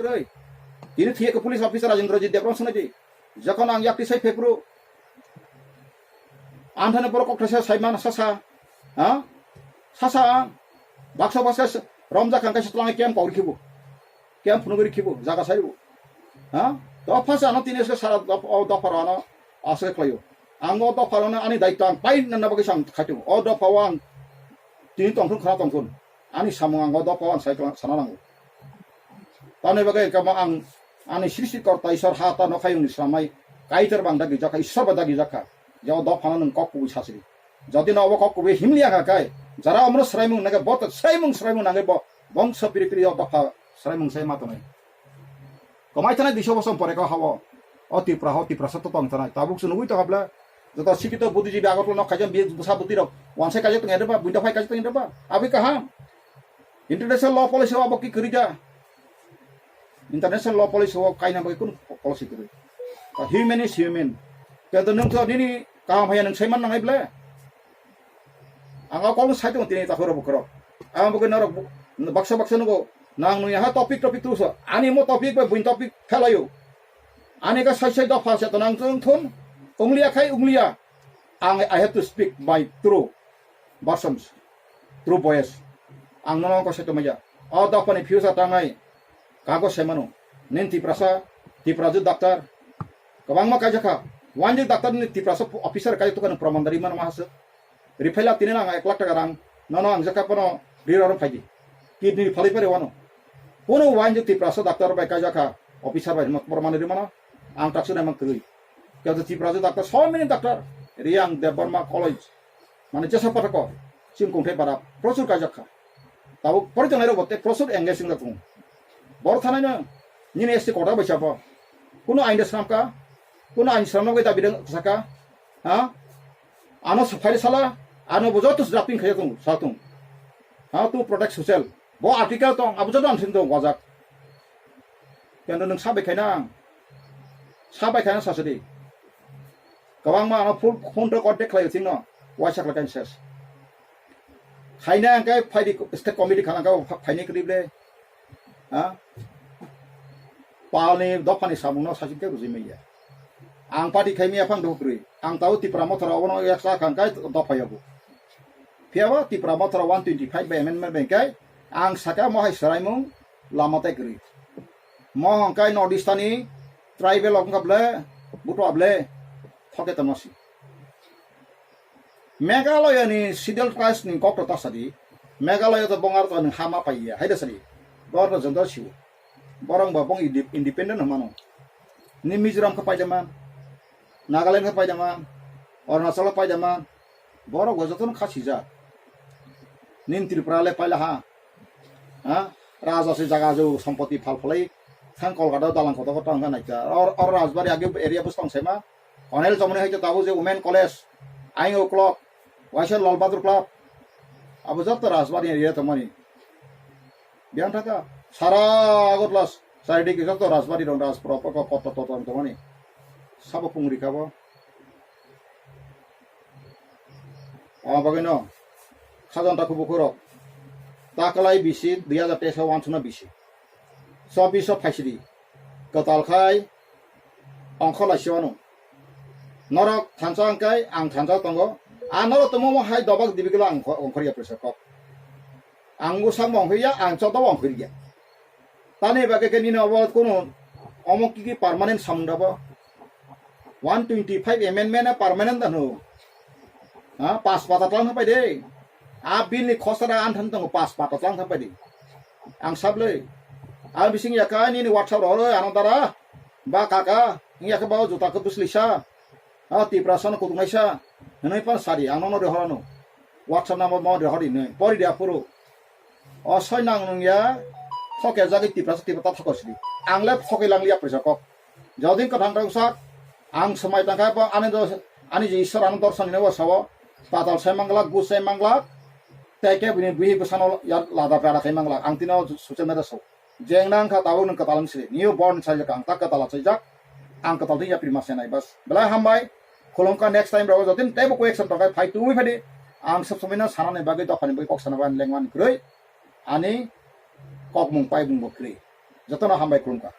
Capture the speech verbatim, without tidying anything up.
Oi, tini thiye ke police officer Rajendra Ji Debron swnai di. Jokhon ang yakti sai phepru. Anthane borok kok thaisa sai man sasa. Ha? Sasa ang. Baksa baksa s-, romjak ang kaisa twlang kem kok rikhibo. Kem phunuk rikhibo. Jaga saibo. Ha? To phasa ano tini se sara dop-, o dopha rano asai khlaio. Ang o dopha rano ani daitwa ang pai nanna bagwi sang khaito. O dopha o ang tini tongthun khana tongthun. Ani samung ang o dopha o ang sai sana nango. Tamni bagwi kamo ang ani srishti korta Isor ha ta nokhayungni swlamai Kaitor bang dagi jakha, Isor ba dagi jakha. Je o dophano nwng kok kubui sasidi. Jodi no obo kok kubui himliya kha kai, jara omro swraimung nangkhe bo swraimung swraimung nangkhe bo bongso piri piri o dopha swraimung sai ma tongnai. Komai thanai duiso bosom pore kok hao. O Tripura ho Tripura sa to tong thanai. Tabuk chwng nugui tongkha ble. Joto sikito buddhijibi Agartala nok khaijak biye bwsa bwtwi rok. Wansai khaijak tong edeba, buinda phai khaijak tong edeba. Abwi kaham. International law policy o abo ki kwrwi da? International law policy o kaina bagwi kun policy kwrwi? Human is human. Kento nwng to nini kaham haya nwng saiman nangai ble. Ang o kok sai tongo tini takhuk rok bukhuk rok. Ang bagwi norok bu-, baksa baksa nugo nang nui ha topic topic tuso. Ani mo topic bai buin topic phelaio. Ani ka sai sai dopha se to nang thun thun. Ungliya khai ungliya. Ang, I have to speak my true versions, true voice. Ang nono ko se to maya. O dophani future tangai kago se mano. Nin Tiprasa, Tipraju doctor. Kwbangma kaijak kha. Wanjik doctor ni Tiprasa officer kaijak tukha nung pramandari mano mahaswk. Riphaila tini nang ek lakh taka rang. Nono ang jaka pono ri roro phaidi. Kidney phalwi pare wano. Kuno wanjik Tiprasa doctor bai kaijak kha. Officer bai hwnma pramandari mano. Ang taksu naimang kwrwi. Kaya Tipraju doctor, so many doctor. Riyang Debbarma College. Mane jesa pathakor. Chini kongthai bara. Prochur kaijak kha. Tabuk poritongnai rok bo tei prochur engage wngya tongo. Bor thanai no nini S T kota bai chabo. Kuno ain da swnam ka? Kuno ain swnam nogwi dabi rwng saka? Ha? Ano sa-, phai sala, ano bo joto drafting khaijak tongo, sa tongo. How to protect social. Bo article tong, abo joto ang sini tong wajak. Kendo nwng sabai khaina ang. Sabai khaina sasadi. Kwbangma ano full phone to contact khlaio chwngno. Waisa khlai kaisa ses. Khaina ang khe phaidi state committee khana ang khe phaini kwrwi ble. Ha? Palni dophani samungno sachik khe rujui manya. Ang party khai maya phang dohuk kwrwi. Ang tao Tipra Mothra obono yaksa khang kai dopha yago. Phiyaba Tipra Mothra one twenty five by amendment bai kai ang saka mohai swraimung lama tai kwrwi. Mo hwnkhe North East ni tribal rok wngkha ble, butua ble, thoke tongma si. Meghalaya ni Scheduled Caste ni kok to ta sadi, Meghalaya to bongar to nwng ha ma pai ya, hai da sadi, bor no jondor siwo. Borok bo bong inde-, independent hwnmano. Ni Mizoram khe paidama, Nagaland khe paidama, Arunachal khe paidama, borok bo jotono kha sijak. Nini Tripura le paila ha. Ha? Raja se jaga jo sompoti phal phalai thang Kolkata dalang kotor kotor wngkha naikha. Or, or Rajbari age area bwswk tong saima. Onel Chomoni hai to tabuk je Women College, Aing O'Clock, waisa Lal Bahadur Club. Abo joto Rajbari area tongmani. Biyang thaka sara Agartala charidik joto Rajbari rong Rajpura poko kotor kotor tongmani. Sabo pungri kabo. Omo bagwino khajan ta kubukhurok ta kwlai bisi dui hajar teis o wansukna bisi. Chobbish o phaisidi kwtal khai ongkho laisi wano. Norok thansa hwnkhe ang thansa tongo. A norok tongmo hai dobak dibikilo ang ongkho-, ongkhorya presa kok. Ang bwsakbo ongkhorya, ang chodobo ongkhorya. Tani bagwi khe nini obo kunu omo kiki permanent samung da bo? One twenty five amendment a permanent da hwno. Ha, pas pata tlang thangpai de. A bill ni khosra an thang tongo, pas pata tlang thangpai de. Ang sablei. Ang bising ya ka nini WhatsApp ro ro ano dara. Ba kaka, ya ka ba juta ka bwsli sa. A Tiprasa no kutung naisa. Hwnwi pan sari, ang nono rehorano. WhatsApp number mo rehori nwi. Pori dia phuru. O soi nang nung ya, thoke jagwi Tiprasa Tiprasa ta thokosidi. Ang le thokoi lang liya presa kok. Jodin kwthang rok sak, ang swmai tangkha bo ani do, ani je Isor ano dorson hino bo sao, patal sai manglak, gu sai manglak, tei khe bini bui bwsano ya lada pera khai manglak. Ang tino social media sao. Jeng nang kha tabuk nung kwtal wng sidi. New born sai jak ang ta kwtal sai jak. Ang kwtal twi yapri ma senai bas. Belai hambai. Khulumkha next time rok jodin teibo koi action tongkha phai tubui phadi. Ang sab somoi no sanani bagwi dophani bagwi kok sana bagwi lengmani kwrwi. Ani kokmung paibung bo kwrwi. Jotono hambai khulumkha.